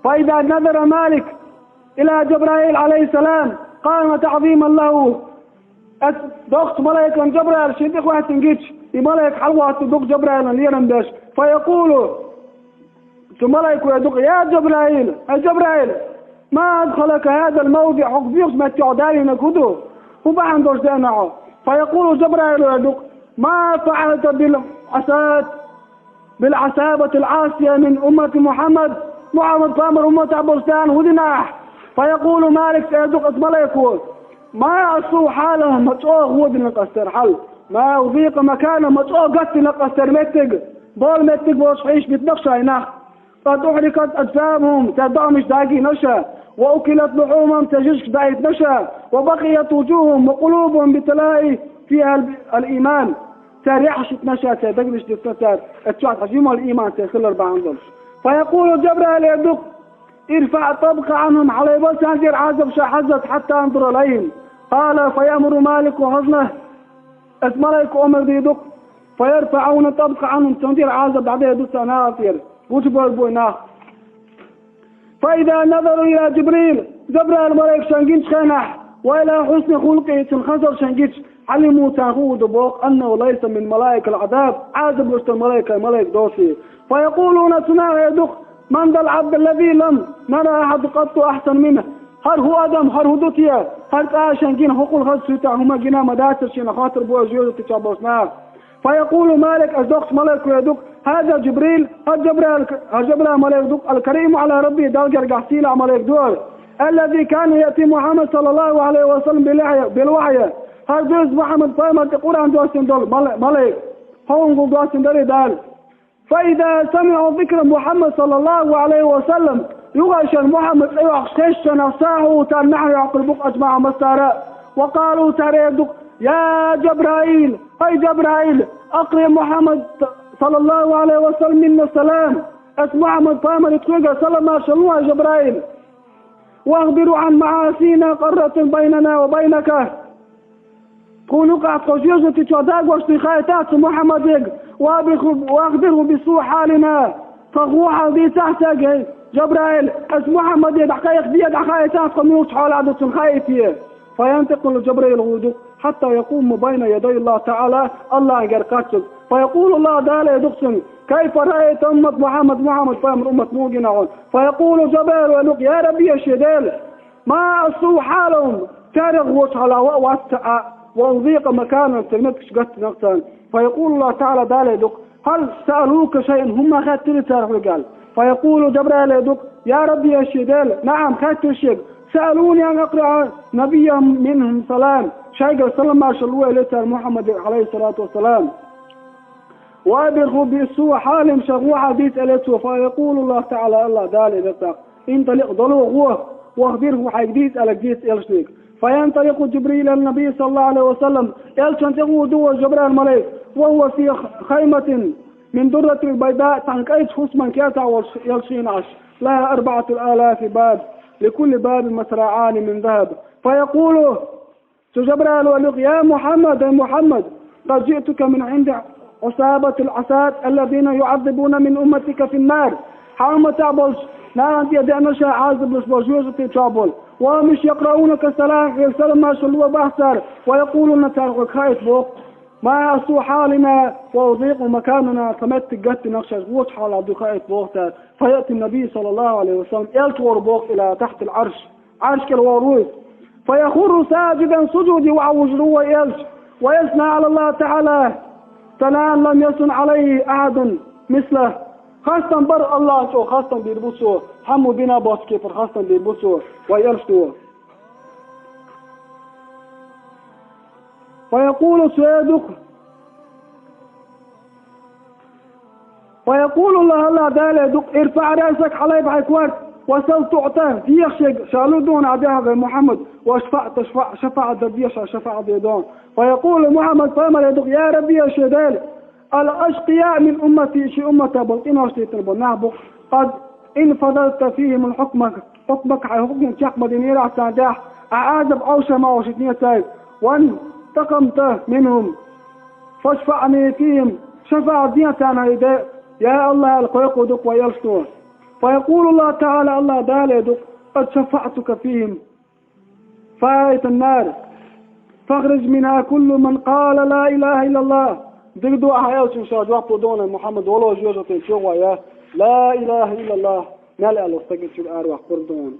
فإذا نظر مالك إلى جبرائيل عليه السلام قام تعظيما له. Оцу доккхачу малайкана Джабраил шен тӀе хӀоьттина гича, и малайк хьалагӀотту ду-кх Джабраилан лерам беш. فيقول, цу малайко эр ду-кх: يا جبرائيل, хӀай Джабраил, ما أدخلك هذا الموضع, хӀокху боьхачу меттехь далийнарг хӀун ду? ХӀун бахьана долуш деана хьо? فيقول, Джабраил эр ду-кх: ما فعلت بالعصاة بالعصابة العاصية من أمة محمد, Мухьаммад пайхамар умматахь болчу нахана хӀун дина ахь? فيقول مالك, эр ду-кх оцу малайко: ما أسوء حالهم, ма чӀогӀа вон дина-кх ас церан хьал, ما أضيق مكانهم, ма чӀогӀа гатдина-кх ас церан меттиг, болу меттиг боцуш хьийзаш битина-кх ша и нах. قد أحرقت أجسامهم, церан доӀанаш дагийна ша, وأكلت لحومهم, церан жижиг даийтина ша, وبقيت وجوههم وقلوبهم بتلائم فيها الإيمان. Церан яхьаш йитина ша, церан дегнаш дитина цара, оцу чохь хьажа йимал ийман церан хилар бахьана долуш. فيقول Джабраил эр ду-кх: ارفع الطبق عنهم, хьалайбал царна тӀера Ӏазап ша, хьаззат, حتى أنظر إليهم. قال فيأمر مالك وزنه, оцу малайко омра дийр ду-кх, فيرفعون الطبق عنهم, царна тӀера Ӏазап дӀадер ду царна нахана тӀера, гучубар бу и нах. فإذا نظروا إلى جبريل, Джабраил малайк шайна гинчу хенахь, وإلى حسن خلقه, цуьнан хазар шайна гича, علموا, царна хуур ду боху, أنه ليس من ملائكة العذاب, Ӏазап луш долу малайкех малайк доций. فيقولون, цу наха эр ду-кх: من ذا العبد الذي لم نر أحدا قط أحسن منه. ХӀара хӀун адам, хӀара хӀун ду те? ХӀара цкъа а шайна гина хӀокхул хаза суьйта хӀума гина ма дацара шена, хоттур бу жоьжахати чохь болчу наха. فيقول مالك, оцу доккхачу малайко эр ду-кх: هذا جبريل, хӀара Джабраил, хӀара Джабраил малайк ду-кх, الكريم على ربه, Далла гергахь сийлахь малайк ду хӀара, الذي كان يأتي محمد صلى الله عليه وسلم بالوحي, بالوحي. ХӀара ду иза Мухьаммад пайхамар тӀе Къуръан доссийна долу мала-, малайк. Хьуна гул доссийна дара и Дала. فإذا سمعوا ذكر محمد صلى الله عليه وسلم, юха шайна Мухьаммад цӀе йоккхуш хезча, صاحوا, цара маьхьарий йоккхур бу-кх, أجمعوا, массара а. وقالوا, цара эр ду-кх: يا جبرائيل, хӀай Джабраил, أقرئ محمد صلى الله عليه وسلم منا السلام. Оцу Мухьаммад пайхамаре тхоьгара салам-маршалла ло, хӀай Джабраил. وأخبره عن معاصينا قرت بيننا وبينك. Тхуна юкъахь тхо жоьжахати чохь дагош дерг хаийтахьа цу Мухьаммаде, وأخبره بسوء حالنا, тхан вон хьал дийцахьа цаьрга, хӀай Джабраил, оцу Мухьаммаде дӀакхайкхаде, дӀахаийтахьа тхо муьлхачу хьолехь ду, цунна хаийта. فينتقل جبريل, гӀур ду, حتى يقوم بين يدي الله تعالى, АллахӀан гергахь кхаччалц. فيقول الله, Дала эр ду-кх цунна: كيف رأيت أمة محمد, Мухьаммад пайхамаран уммат муха гина хьуна? فيقول جبريل, эр ду-кх: يا ربي, шен Дела, ما أسوء حالهم, цаьргахь вон хьал а вац цхьа а, وأضيق مكانهم, церан меттигаш гатдина-кх царна. فيقول الله تعالى, Дала эр ду-кх: هل سألوك شيئا, хӀумма хаьттирий цара хьоьга аьлла? فيقول, Джабраил эр ду-кх: يا ربي, шен Дела, نعم, хаьттира шега, سألوني أن أقرئ نبيهم منهم السلام, шайгара салам-маршалла ло элира цара Мухьаммаде, عليه الصلاة والسلام. وأخبره بسوء حالهم, шайн вон хьал дийца элира цо. فيقول الله تعالى, АллахӀ Дала элира тӀаккха: انطلق, далва гӀо, وأخبره, хьайга дийца аьлларг дийца элчанга. فينطلق جبريل إلى النبي صلى الله عليه وسلم, элчанна тӀе гӀур ду вай Джабраил малайк, وهو في خيمة من درة بيضاء, цхьана кӀайчу хӀусаман кертахь волуш, элча хӀинца Ӏаш, لها أربعة آلاف باب، لكل باب مصراعان من ذهب. فيقول, цу Джабраила эр ду-кх: يا محمد, хӀай Мухьаммад, قد جئتك من عند عصابة العصاة الذين يعذبون من أمتك في النار. Хьан умматах болчу нахана тӀе деана ша Ӏазаблуш болу жоьжахати чохь болу. وهم يقرؤونك السلام, хьоьга салам-маршалла ло боху цара, ويقولون, цара хьоьга хаийта боху: ما سوء حالنا وضيق مكاننا, тхан меттиг гатдина шаьш, вочу хьалах ду хаийта боху цара. فيأتي النبي صلى الله عليه وسلم, элча вогӀур боху, إلى تحت العرش, Ӏарш кӀел вогӀур ву иза. فيخر ساجدا, сужуде ваха вужур ву вай элча. ويثنى على الله تعالى ثناء لم يثن عليه أحد مثله. Хастам бар Аллахьан чӀогӀа, хастам бийр бу цо, хьаммо бина боцу кепара хастам бийр бу цо, вай элча. فيقول, цо эр ду-кх, فيقول الله, АллахӀ Дала эр ду-кх: ارفع رأسك, хьалаайба хьайн корта, وسل تعط, деха шега, ша лур ду хьуна ахь дехьа, вай Мухьаммад, واشفع تشفع, шафаӀат дан, деха ша, шафаӀат дийр ду хьуна. فيقول محمد, пайхамар эр ду-кх: يا ربي, я шен Дела, الأشقياء من أمتي, шен умматах болу къинош дитина болу нах бу-кх, قد انفذت فيهم حكمك, хьукмак, хьайн хьукманна чекх ма динера ахь царна тӀехь, ахь Ӏазап Ӏовша ма Ӏовшийтинера цаьрга, وانتقمت منهم فاشفعني فيهم, шафаӀат де царна хьайн, я АллахӀ, аьлла, кхойкхур ду-кх вай элчано. فيقول الله تعالى, АллахӀ Дала эр ду-кх: قد شفعتك فيهم فأتيت النار فاخرج منها كل من قال لا إله إلا الله. Дика ду, ахь элчано ша жоп лур ду хьуна, Мухьаммад, вало жоьжахатин чу вахьа, لا إله إلا الله мел аьлла стаг цуьнан араваккхур ду хьуна.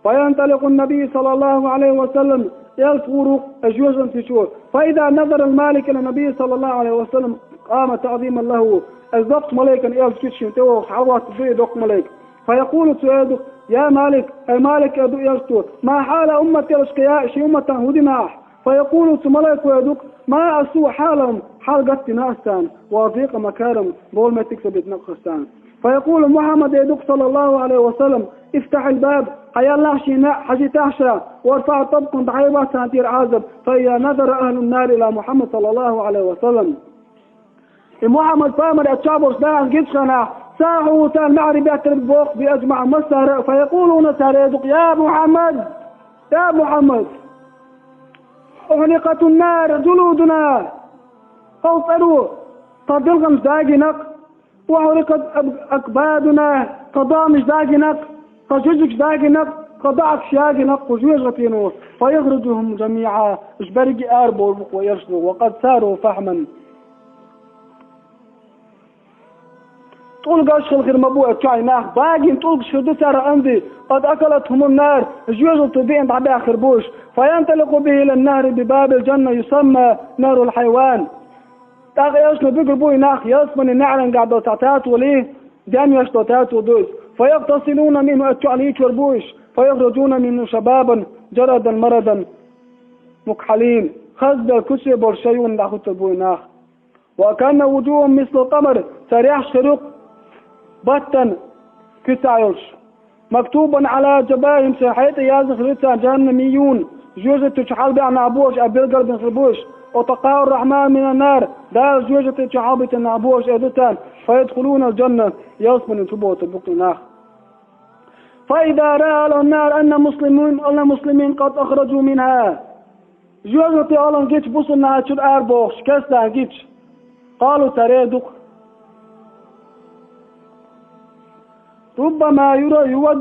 فينطلق النبي صلى الله عليه وسلم, элча гӀур ву-кх жоьжахати чу. فإذا نظر الملك إلى النبي صلى الله عليه وسلم قام تعظيما له. Иза доккхачу маликана элча гича шена тӀе вогӀуш хьалахӀоттур ду и доккха малик. فيقول, цо эр ду-кх: يا مالك, хӀай Малик, эр ду элчано, ما حال أمتي الأشقياء, шен умматан хӀун дина ахь? فيقول, цу малико эр ду-кх: ما أسوء حالهم, хьал гатдина ас царна, وأضيق مكانهم, болу меттиг ца битина-кх ас царна. فيقول محمد, эр ду-кх, صلى الله عليه وسلم: افتح الباب, хьаяллахь шен неӀ, хьажийтахь ша, وارفع طبقهم, дӀахьевахь царна тӀера Ӏазап, فإذا نظر أهل النار إلى محمد صلى الله عليه وسلم. И Мухьаммад пайхамар оцу чохь болчу нахана гича хенахь, ساحوا, царна маьхьарий беттар бу боху, بأجمعهم, массара а, فيقولون, цара эр ду-кх: يا محمد, я Мухьаммад, أحرقت النار جلودنا, хӀокху цӀаро тхан билгӀанаш дагийна-кх, وأحرقت أكبادنا, тхан домаш дагийна-кх, тхан жижигаш дагийна-кх, тхан доӀаташ ягийна-кх кху жоьжахатино, فيخرجهم جميعا, уьш берриге а арабовр бу-кх вай элчано, وقد صاروا فحما. ТӀулгаш хилла хир ма бу оцу чохь и нах, багийна тӀулгаш хир ду цара, амди, قد أكلتهم النار, жоьжахати биъна дӀабаьхна хир бу уьш. فينطلق به إلى النهر بباب الجنة يسمى نهر الحيوان. ТӀаккха элчано буьгур бу и нах ялсаманин неӀарехь долу цхьа тата валий, денвеш долу тата ду иза. فيغتسلون منه, оцу чохь лийчор бу уьш. فيخرجون منه شبابا جردا مردا مكحلين. Хаза белла куьце болуш шайн юхана дӀахӀуттур бу и нах. وكأن وجوههم مثل القمر, церан рехьаш хир ю-кх баттана куьцахь йолуш. مكتوبا على جباههم, церан хьай тӀе яздина хир ю царна جهنميون, жоьжахати чу хьалабаьхна нах бу уьш, а билгал бина хир бу уьш. عتقاء الرحمن من النار, Дала жоьжахати чу хьалабиттина нах бу уьш, эр ду царна, فيدخلون الجنة, ялсаманин чу боцур бу-кх и нах. فإذا رأى أهل النار أن مسلمين, أن المسلمين قد أخرجوا منها, жоьжахати оланна гича, бусулба нах чуьра арабохуш, керстанах гича, قالوا, цара эр ду-кх: ربما يرى يود